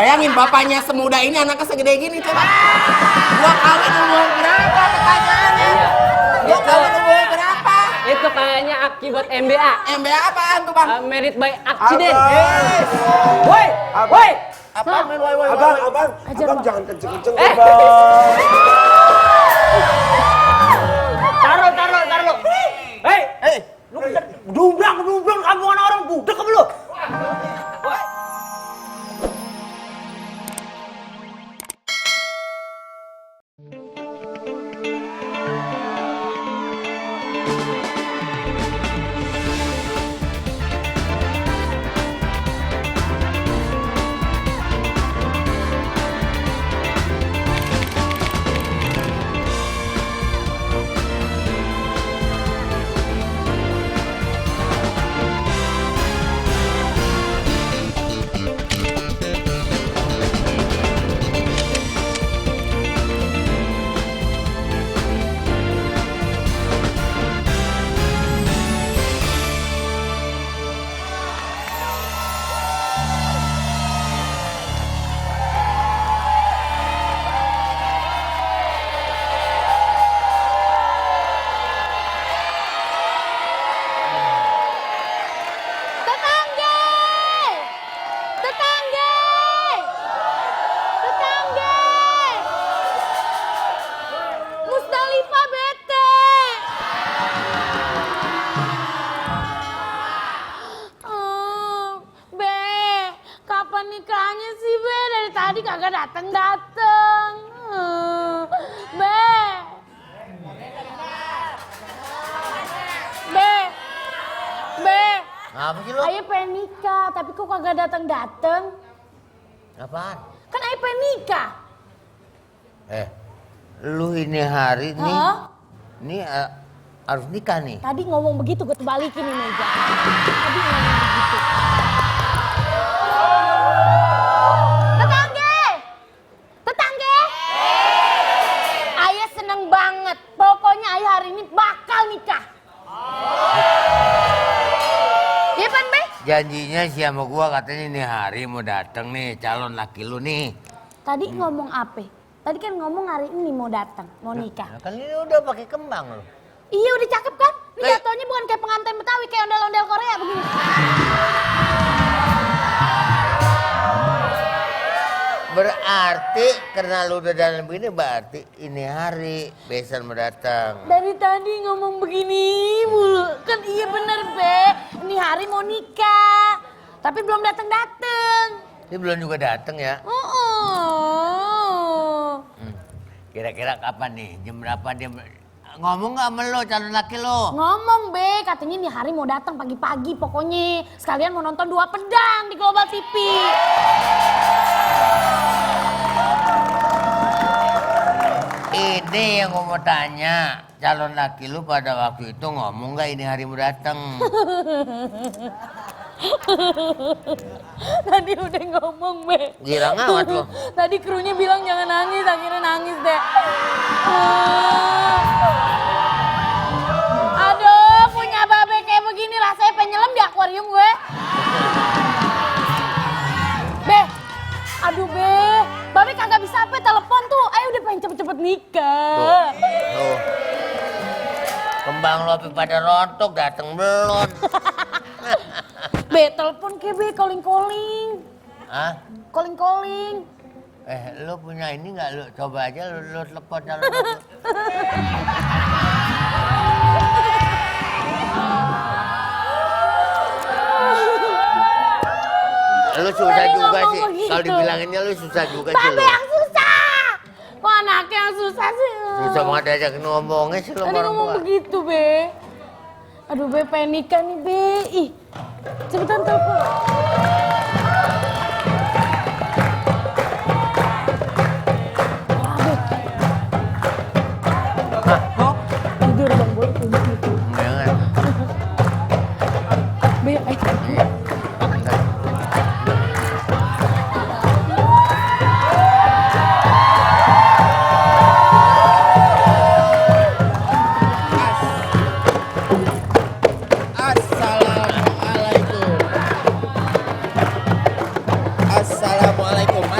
Bayangin bapaknya semuda ini anaknya segede gini coba. Gua kawin umur berapa pertanyaannya? Gua kawin umur berapa? Itu kayaknya akibat MBA. MBA apaan tuh bang? Merit by accident. Woi, woi. Apa men woi. Abang jangan kenceng-kenceng bang. Taruh. Hei, lu dumbrang kamu orang budak apa lu? Nikahnya sih Be, dari tadi kagak dateng. Be. Apa sih lu? Ayo pengen nikah, tapi kok kagak dateng. Apaan? Kan ayo pengen nikah. Lu ini hari nih, Hah? nih harus nikah nih. Tadi ngomong begitu, gue balikin nih meja. Tadi ngomong begitu. Tetangga. Ayah seneng banget. Pokoknya ayah hari ini bakal nikah. Iya kan, Be? Janjinya sih sama gua katanya nih hari mau dateng nih calon laki lu nih. Tadi ngomong apa? Tadi kan ngomong hari ini mau datang, mau nikah. Nah, kan ini udah pakai kembang lu. Iya udah cakep kan? Ini jatuhnya bukan kayak pengantin Betawi, kayak ondel-ondel Korea begini. Berarti karena lu udah dalam begini berarti ini hari besan mau datang. Dari tadi ngomong begini mulu. Kan iya bener Be, ini hari mau nikah. Tapi belum dateng. Ini belum juga datang ya. Kira-kira kapan nih? Jam berapa dia ngomong nggak sama lo calon laki lo? Ngomong Be, katanya nih hari mau datang pagi-pagi pokoknya. Sekalian mau nonton Dua Pedang di Global TV. Ini yang gua mau tanya, calon laki lu pada waktu itu ngomong nggak ini hari mau datang? Tadi udah ngomong Be. Girang amat lo. Tadi krunya bilang jangan nangis, akhirnya nangis deh. Aduh, punya babe kayak begini rasanya pengen nyelam di akuarium gue. Be, aduh Be, babe kagak bisa apa telepon tuh. Ayo udah pengen cepet-cepet nikah. Tuh. Kembang lo pada rontok dateng belum? Be, telepon ke Be, calling. Hah? Calling. Lo punya ini nggak? Lo coba aja lo telepon calon laki lu. Lu susah juga sih. Kalau dibilanginnya lu susah juga sih Babe lu. yang susah. Kok anaknya yang susah sih? Susah banget diajak ngomongnya sih lu Tadi orang ngomong tua. begitu, Be. Aduh, Be, pengen nikah nih, Be. Ih, cepetan telepon. Tidur Bang Boy, tidur. Jangan. Be, ayo. Assalamualaikum.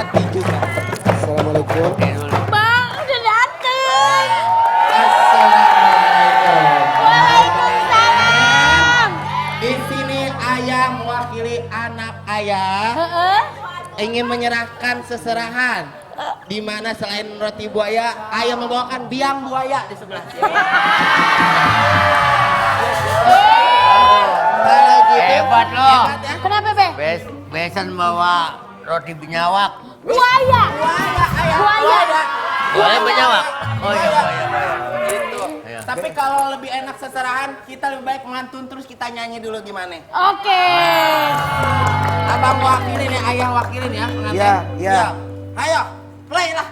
Ayah mewakili anak ayah Heeh. ingin menyerahkan seserahan. Di mana selain roti buaya, ayah membawakan biang buaya di sebelah sini. Kalau gitu, Hebat lo. hebat ya. Kenapa, Be? Besan bawa roti binyawak. Buaya. Buaya, ayah. Buaya. Boleh binyawak? Oh iya, Buaya. buaya. Gitu. Iya. Tapi kalau lebih enak seserahan, kita lebih baik mantun terus kita nyanyi dulu gimana? Oke. Abang wakilin ya, ayah wakilin ya pengantin. Iya, iya. Siap. Ayo, play lah.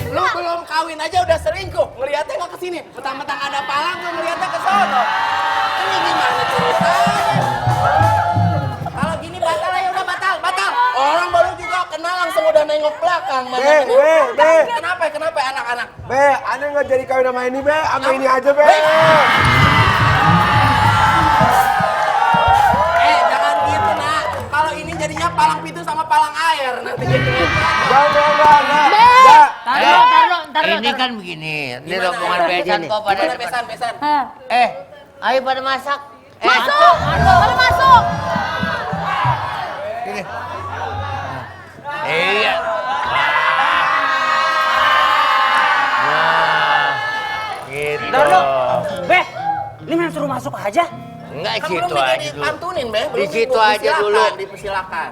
Lu belum kawin aja udah selingkuh, ngeliatnya nggak kesini. Mentang-mentang ada palang tuh ngeliatnya ke sono. Ini gimana ceritanya? Kalau gini batal ya udah batal. Orang baru juga kenal langsung udah nengok belakang. Be. Kenapa anak-anak? Be, aneh nggak jadi kawin sama ini, Be. Sama ini aja, Be. Jangan gitu nak. Kalau ini jadinya palang pintu sama palang air nanti gitu. Enggak. Taruh. Ini kan begini. Ini Gimana? rombongan besan kok pada Gimana depan. besan? Ayo pada masak. Masuk. Baru masuk. Sini. Iya. Nah, gitu. Taruh. Be, ini main suruh masuk aja. Enggak Kan situ belum aja dulu. dipantunin, Be. Di situ aja dulu. Dipersilakan.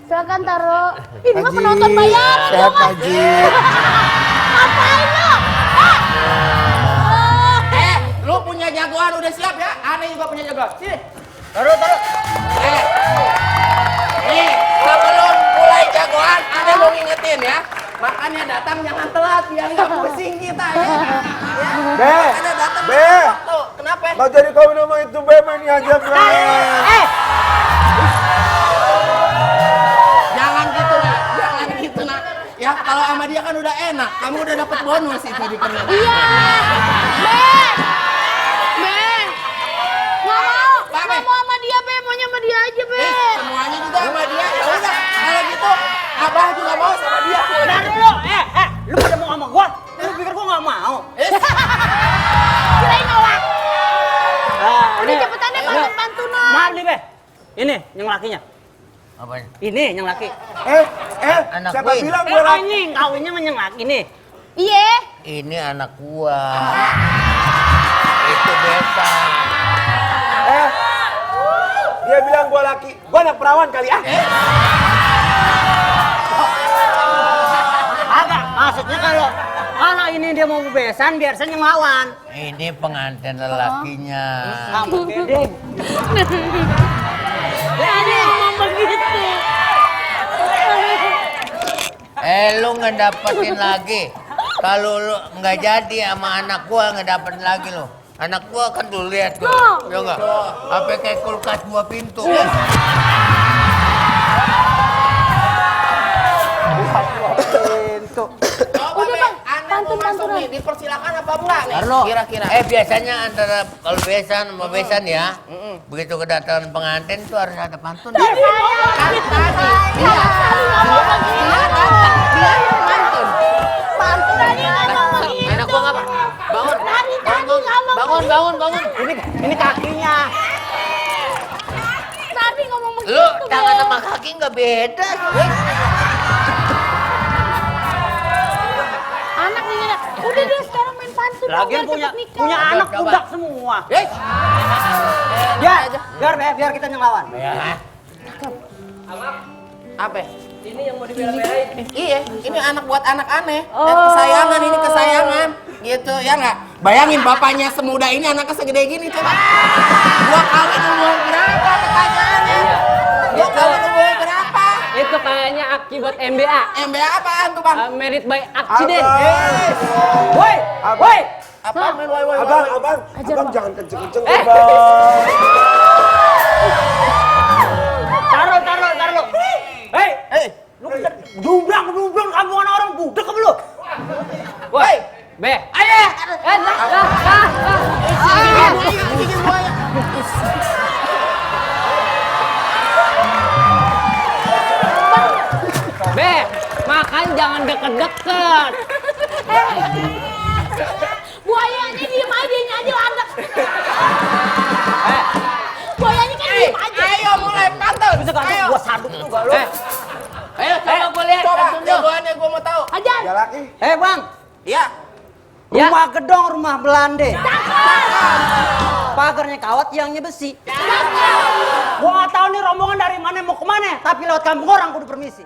Silakan taruh. Ini mah penonton bayaran Sehat, dong. Mas. Haji. Ngapain lo? Lu punya jagoan udah siap ya? Aneh juga punya jagoan. Sini. Taruh. Nih, sebelum mulai jagoan, Aneh mau ngingetin ya. Makanya datang jangan telat biar nggak pusing kita ya. Be. Makanya datang Be. tepat waktu. Kenapa? Nggak jadi kawin sama itu, Be. Main ini aja, Be. Jangan gitu nak. Ya kalau sama dia kan udah enak. Kamu udah dapat bonus itu di pernikahan. Iya. Be. Nggak mau. Apa? Nggak mau sama dia, Be. Maunya sama dia aja, Be. Semuanya juga sama dia. Ya udah, kalau gitu Abah juga mau sama dia. Taruh. Lu pada mau sama gua? Lu pikir gua nggak mau? Kirain nolak. Udah Ini. cepetan deh pantunan. Maaf nih, Be. Ini yang lakinya. Apa? Ini yang laki. Anak Siapa gue. bilang gua laki? Anjing, kawinnya sama yang laki nih. Iya. Ini anak gua. Itu besan. Dia bilang gua laki. Gua anak perawan kali ah. Agak, maksudnya kalau ini dia mau bebesan, biar saya yang lawan. Ini pengantin lelakinya. Kamu gede. Ada ngomong begitu. Lu ngedapetin lagi. Kalau lu nggak jadi sama anak gua ngedapetin lagi lu. Anak gua kan tuh lihat tuh. Ya enggak? Apa kayak kulkas 2 pintu. Coba Be, Aneh mau masuk nih. Dipersilakan apa enggak nih? Carlo, Kira-kira. biasanya antara kalau besan sama besan ya, begitu kedatangan pengantin tuh harus ada pantun. Kan tadi. Dia yang mantun. Pantun tadi ngomong begitu. Anak gua ngapa? Bangun. Tadi ngomong Bangun. Ini kakinya. Tadi ngomong begitu. Lu tangan Be. sama kaki nggak beda. Anak nih anak. Udah deh sekarang main pantun. dong, Lagian biar cepet nikah. punya anak Coba. budak semua. Ya, Biar kita yang lawan. Apa? Ini yang mau dibela-belain. Iya, ini anak buat anak aneh. Dan kesayangan ini kesayangan. Gitu ya nggak? Bayangin bapaknya semuda ini anaknya segede gini coba. Gua kawin umur berapa pertanyaannya? Gua kawin umur berapa? Itu kayaknya akibat MBA. MBA apaan tuh bang? Merit by accident. Woi. Apaan main woi Abang jangan kenceng-kenceng, Bang. Taruh. Hei, lu dumbrang kamu orang budak apa lu? jangan deket-deket. Buayanya diem aja, dianya aja landek. Buayanya kan diem aja. Ayo mulai pantun. Bisa gak Ayo. gua saduk juga lu. Ayo coba gue lihat. Coba pantun dong. jagoannya gua mau tahu. Ajar. Bang, Iya. Ya. rumah gedong, rumah Belanda. Pagarnya kawat, tiangnya besi. Gua nggak tahu nih rombongan dari mana mau kemana, tapi lewat kampung orang kudu permisi.